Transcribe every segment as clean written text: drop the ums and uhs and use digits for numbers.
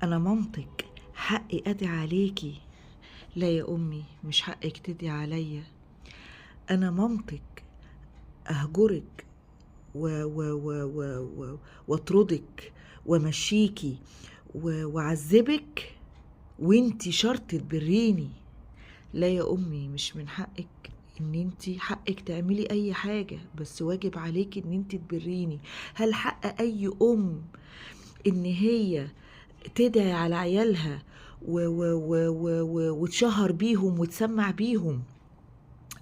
انا مامتك، حقي ادعي عليكي. لا يا امي، مش حقك تدعي عليا، انا مامتك اهجرك و و و و و واطردك وامشيكي وأعذبك وانتي شرط تبريني. لا يا امي، مش من حقك ان انتي حقك تعملي اي حاجة، بس واجب عليكي ان انتي تبريني. هل حق اي ام ان هي تدعي على عيالها و و و و و وتشهر بيهم وتسمع بيهم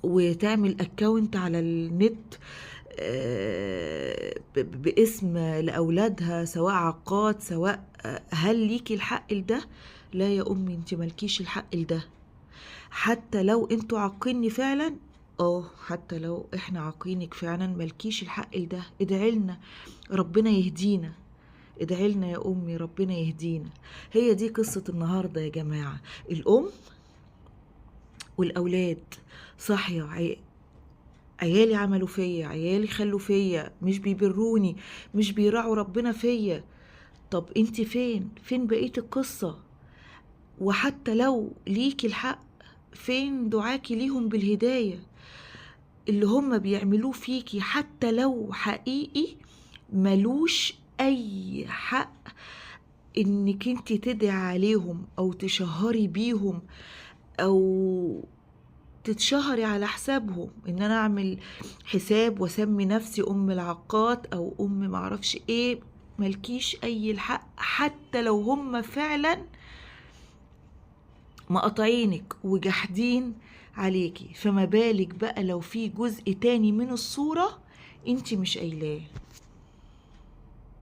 وتعمل account على النت باسم لأولادها، سواء عقاد سواء هل ليكي الحق لده؟ لا يا أمي، انت مالكيش الحق لده، حتى لو انتوا عاقيني فعلا. حتى لو احنا عاقينك فعلا مالكيش الحق لده. ادعي لنا ربنا يهدينا، ادعي لنا يا أمي ربنا يهدينا. هي دي قصة النهاردة يا جماعة، الأم والأولاد. صاحية، عيالي عملوا فيا، عيالي خلوا فيا، مش بيبروني، مش بيراعوا ربنا فيا. طب انت فين؟ فين بقية القصة؟ وحتى لو ليكي الحق، فين دعاكي ليهم بالهداية؟ اللي هم بيعملوه فيكي حتى لو حقيقي ملوش اي حق انك انت تدعي عليهم او تشهري بيهم او تتشهري على حسابهم. ان انا اعمل حساب واسمي نفسي ام العقات او ام معرفش ايه، ملكيش اي الحق، حتى لو هم فعلا مقاطعينك وجاحدين عليكي. فما بالك بقى لو في جزء تاني من الصورة انت مش قايلاه.